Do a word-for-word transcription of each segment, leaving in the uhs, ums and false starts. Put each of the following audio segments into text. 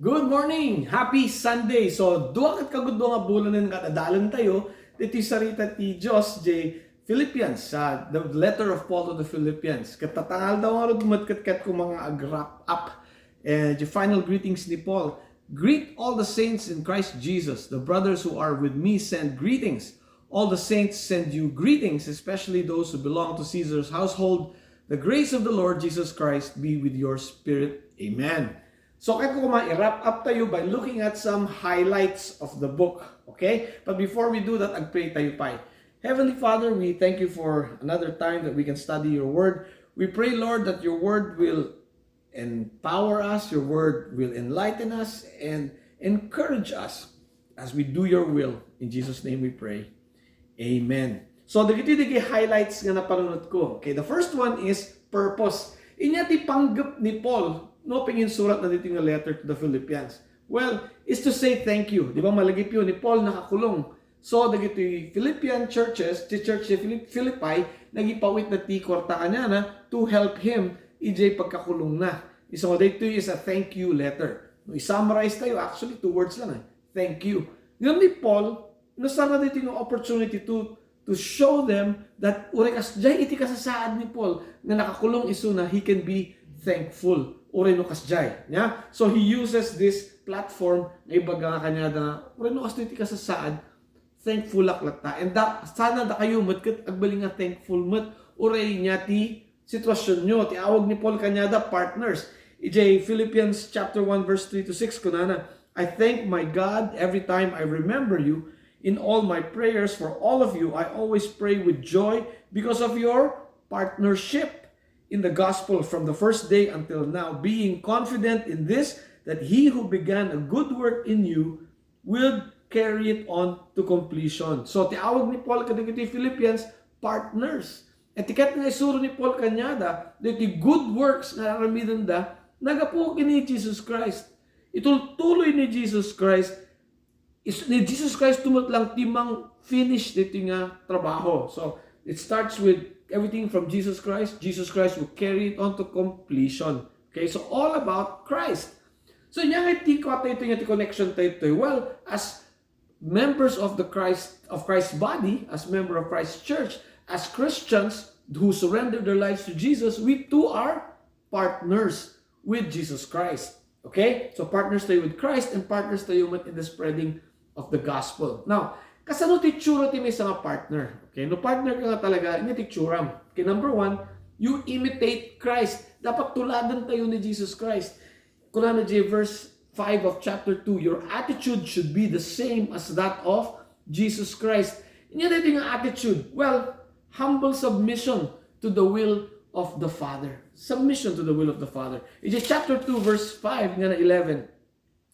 Good morning! Happy Sunday! So, dua ket kagudua nga bulanen nga adalentayo, ditoy sarita ti Dios, diay Philippians, ah, the letter of Paul to the Philippians. Ket tatangal daw ngarud met ket ket koma nga ag-wrap up. Eh, the final greetings ni Paul. "Greet all the saints in Christ Jesus. The brothers who are with me send greetings. All the saints send you greetings, especially those who belong to Caesar's household. The grace of the Lord Jesus Christ be with your spirit. Amen." So, kaya ko ma-wrap up tayo by looking at some highlights of the book. Okay? But before we do that, agpray tayo pay. Heavenly Father, we thank you for another time that we can study your word. We pray, Lord, that your word will empower us, your word will enlighten us, and encourage us as we do your will. In Jesus' name we pray. Amen. So, dagiti dagiti highlights nga napanunot ko. Okay, the first one is purpose. Inya ti panggep ni Paul no panginsurat na dito nga letter to the Philippians. Well, is to say thank you. Di ba, malagipyo ni Paul nakakulong. So, dagiti Philippian churches, ti church ti Philip-, Philippi, nagipawit na ti kwarta kaniana to help him idiay pagkakulong na. So, dito is a thank you letter. No, i-summarize tayo, actually, two words lang eh. Thank you. Ngem ni Paul, nasarna dito nga opportunity to to show them that uray kasdiay iti kasasaad ni Paul nga nakakulong isuna, he can be thankful. Uray no kasdiay. Yeah? So he uses this platform nga ibaga nga kaniada nga, uray no kasdiay iti kasasaad, thankful ak latta. And da, sana dakayo met ket agbalin nga thankful met uray nia ti sitwasionyo. Ti awag ni Paul kaniada, partners. Idiay Philippians chapter one verse three to six, kunana, "I thank my God every time I remember you. In all my prayers for all of you, I always pray with joy because of your partnership in the gospel from the first day until now, being confident in this, that he who began a good work in you will carry it on to completion." So, ti awag ni Paul kadagiti Philippians, partners. Ket ti ket nga isuro ni Paul kaniada, dagiti good works nga aramidenda, nagapu ken ni Jesus Christ. Itultuloy ni Jesus Christ, is, ni Jesus Christ met lang ti mang-finish dito nga trabaho. So, it starts with everything from Jesus Christ. Jesus Christ will carry it on to completion. Okay, so all about Christ. So, nia nga iti kua tayo ito nga ti connection tayo ito. Well, as members of the Christ, of Christ's body, as member of Christ's church, as Christians who surrender their lives to Jesus, we too are partners with Jesus Christ. Okay? So, partners tayo with Christ and partners tayo met in the spreading of the gospel. Now, kasano ti itsura ti maysa nga partner? Okay? No partner ka nga talaga, ania ti itsuram? Okay, number one, you imitate Christ. Dapat tuladan tayo ni Jesus Christ. Kunana diay verse five of chapter two, "Your attitude should be the same as that of Jesus Christ." Ania daytoy nga attitude? Well, humble submission to the will of the Father. Submission to the will of the Father. In chapter two, verse five nga na eleven,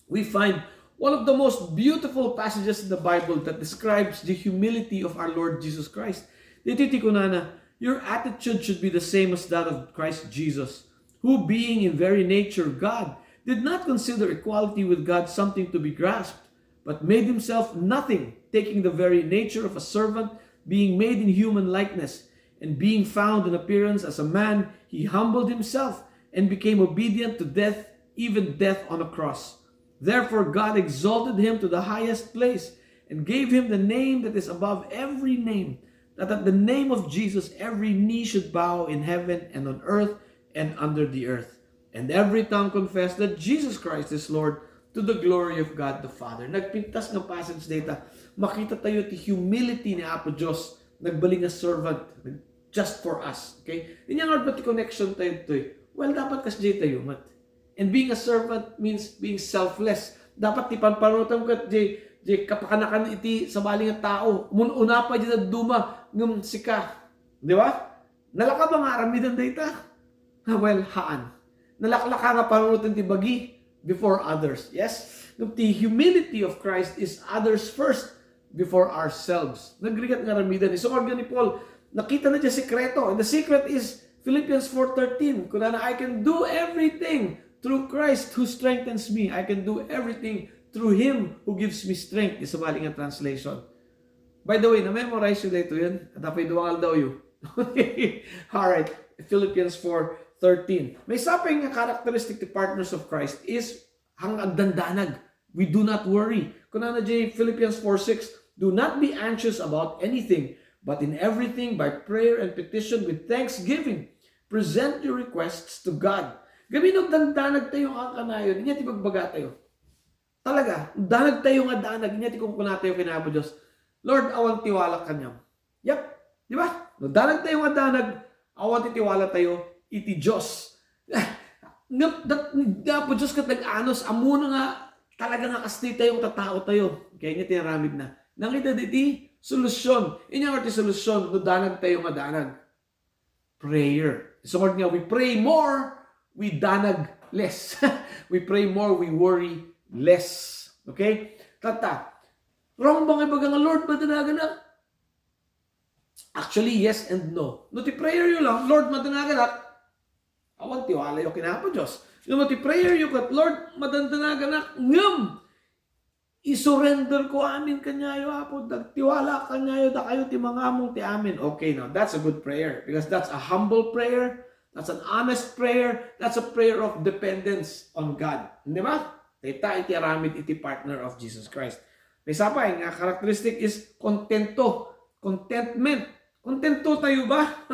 we find one of the most beautiful passages in the Bible that describes the humility of our Lord Jesus Christ. Ditoy ti kunana, "Your attitude should be the same as that of Christ Jesus, who, being in very nature God, did not consider equality with God something to be grasped, but made himself nothing, taking the very nature of a servant, being made in human likeness, and being found in appearance as a man, he humbled himself and became obedient to death, even death on a cross. Therefore God exalted him to the highest place and gave him the name that is above every name, that at the name of Jesus every knee should bow in heaven and on earth and under the earth, and every tongue confess that Jesus Christ is Lord, to the glory of God the Father." Nagpintas nga passage dayta. Makita tayo ti humility ni Apo Dios. Nagbalin nga servant, just for us. Okay? Inya nga ba ti connection tayo ditoy? Well, dapat kasdiay tayo met. And being a servant means being selfless. Dapat ti panpanunotam ket diay, diay kapakanakan iti sabali nga tao. Mun-una pay diay dadduma ngem sika. Di ba? Nalaka ba nga aramiden dayta? Ah, well, haan. Nalaklaka nga panunoten ti bagi before others. Yes? Ngem ti humility of Christ is others first before ourselves. Nagrigat nga aramiden. Isungad nga ni Paul, nakita na diay sekreto. And the secret is Philippians four thirteen. Kunana, "I can do everything through Christ who strengthens me." I can do everything through Him who gives me strength. Di sabali nga translation. By the way, na-memorize yu daytoyen? Adda pay dua nga aldawyo. Alright, Philippians four thirteen. Maysa pay nga characteristic ti partners of Christ is Ang agdandanag, we do not worry. Kunana diay Philippians four six, "Do not be anxious about anything, but in everything by prayer and petition with thanksgiving, present your requests to God." Gamin no agdandanag tayo nga kanayon, inya ti bagbaga tayo. Talaga, danag tayo nga danag, inya ti kunkunatayo ken Apo Dios, "Lord, awan tiwalak kaniam." Yep. Di ba? No danag tayo nga danag, awan ti tiwala tayo iti Dios. Nga, dat, ni Apo Dios ket nag-anus, ammona nga talaga nga kasdi tayo, tatao tayo. Kaya niya tinaramid na. Nangita diti solusyon. Inya nga ti solusyon, no danag tayo nga danag. Prayer. Isungod nga, we pray more, we danag less. We pray more, we worry less. Okay? Tatta, wrong bang ibaga nga, "Lord, madanaganak"? Actually, yes and no. No ti prayer yo lang, "Lord, madanaganak," awan tiwalayo ken Apo Dios. No ti prayer yo ket, "Lord, madandanaganak," ngem isurrender ko amin kaniayo, Apo, dagtiwala kaniayo, dakayo ti mangamong ti amin. Okay, now that's a good prayer because that's a humble prayer, that's an honest prayer, that's a prayer of dependence on God. Di ba? Dayta iti aramid iti partner of Jesus Christ. Maysa pay nga characteristic is kontento. Contentment. Kontento tayo ba?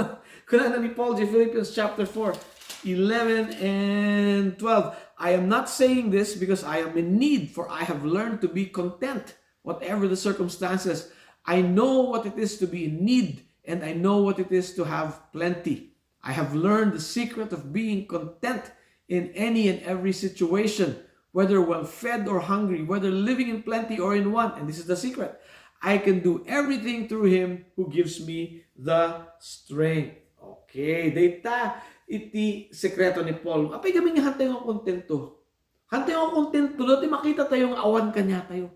Kunana ni Paul diay Philippians chapter four, eleven and twelve, "I am not saying this because I am in need, for I have learned to be content, whatever the circumstances. I know what it is to be in need, and I know what it is to have plenty. I have learned the secret of being content in any and every situation, whether well fed or hungry, whether living in plenty or in want." And this is the secret. "I can do everything through him who gives me the strength." Okay, dayta iti sekreto ni Paul. Apay gamin nga han tayo nga kontento. Han tayo nga kontento, no ti makita tayo nga awan kaniatayo.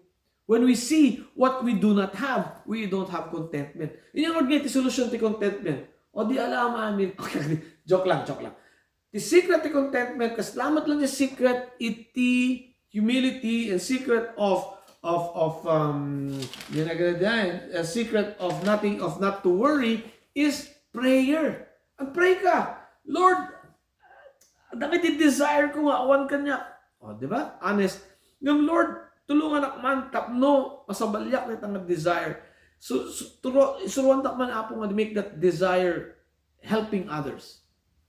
When we see what we do not have, we don't have contentment. Inya nga iti solusyon ti contentment. O di alam amin. Joke lang, joke lang. Ti secret ti contentment, kasla met lang ti secret iti humility and secret of, of, of, um, yan agad yan, a secret of nothing, of not to worry is prayer. Ang pray ka, "Lord, dagiti desire ko nga awan kaniak." O, di ba? Honest. Ngem, "Lord, tulonganak man tapno masabaliak dayta nga desire." So, so turo, isuruantak man, Apo, nga make that desire helping others.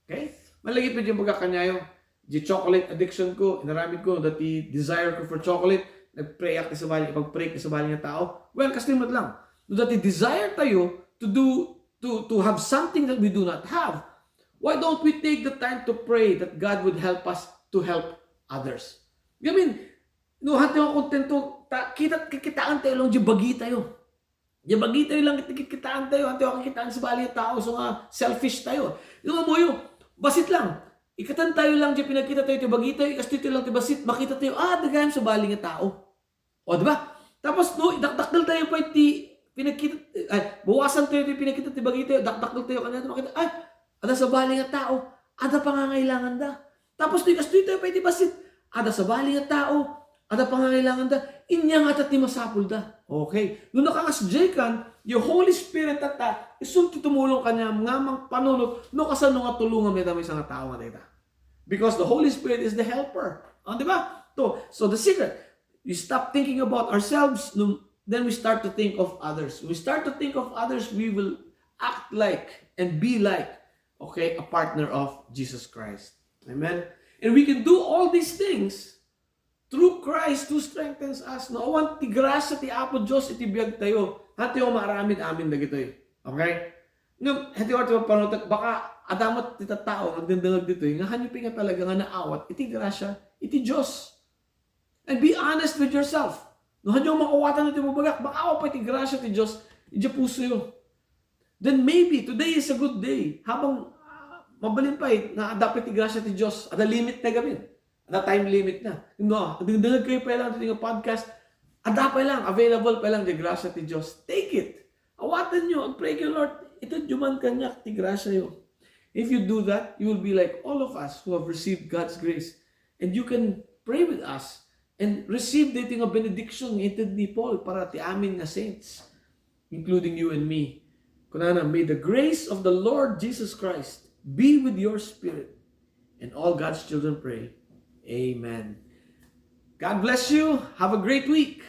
Okay? Malagip yung pagkakanyayo. Di chocolate addiction ko, inaramid ko, dati desire ko for chocolate, nagpray ak ti sabali, ipagpray ti sabali nga tao. Well, kastoy met lang. No dati desire tayo to do, to, to have something that we do not have, why don't we take the time to pray that God would help us to help others? I mean, no, hati nga kontento, ta, kita, kikitaan tayo lang di bagi tayo. Di bagi tayo lang, kikitaan tayo, hati nga kikitaan sabali nga tao, so nga selfish tayo. Yung amoyo, basit lang. Ikatan tayo lang di pinagkita tayo ti bagi tayo, ikastoy tayo lang ti basit, makita tayo, ah, dagayam sabali nga tao. O, di ba? Tapos, no, idakdakkel tayo pa iti pinagkita, ay, bawasan tayo iti pinagkita ti bagi tayo, dakdakkel tayo kanito, makita, ay, ada sabali nga tao, ada pangangailangan da. Tapos, no, ikastoy tayo pa iti basit, ada sabali nga tao, ada pangangailangan da, inya nga ti masapul da. Okay. No nakangas diay kan, the Holy Spirit tatta, isu ti tumulong kaniam nga mangpanunot, no kasano nga tulongam dayta maysa nga tao nga dayta. Because the Holy Spirit is the helper. Ah, di ba? To, so the secret, we stop thinking about ourselves, no, then we start to think of others. We start to think of others, we will act like and be like, okay, a partner of Jesus Christ. Amen? And we can do all these things through Christ who strengthens us. No, awan ti grasya ti Apo Dios iti biag tayo. Hati nga maaramid amin dagitoy. Okay? Ngem, hati nga ti pagpanutek, baka adamat ti tattao nga agdengdengag ditoy, nga hanyo pay nga talaga nga naawat iti grasya iti Dios. And be honest with yourself. No, hanyo makawatan iti mabagak, baka awan pay ti grasya ti Dios iti pusoyo. Then maybe today is a good day. Habang, ah, mabalin pay nga adda pay ti grasya ti Dios, ada limit na gamin. Ada time limit na. No, dengdengag kayo pay lang iti nga podcast. Ada pay lang, available pay lang ti grasya ti Dios. Take it. Awatanyo, agpray kayo, "Lord, itedyo man kaniak ti grasyayo." If you do that, you will be like all of us who have received God's grace. And you can pray with us and receive daytoy nga benediction nga inted ni Paul para ti amin nga saints, including you and me. Kunana, "May the grace of the Lord Jesus Christ be with your spirit." And all God's children pray, "Amen." God bless you. Have a great week.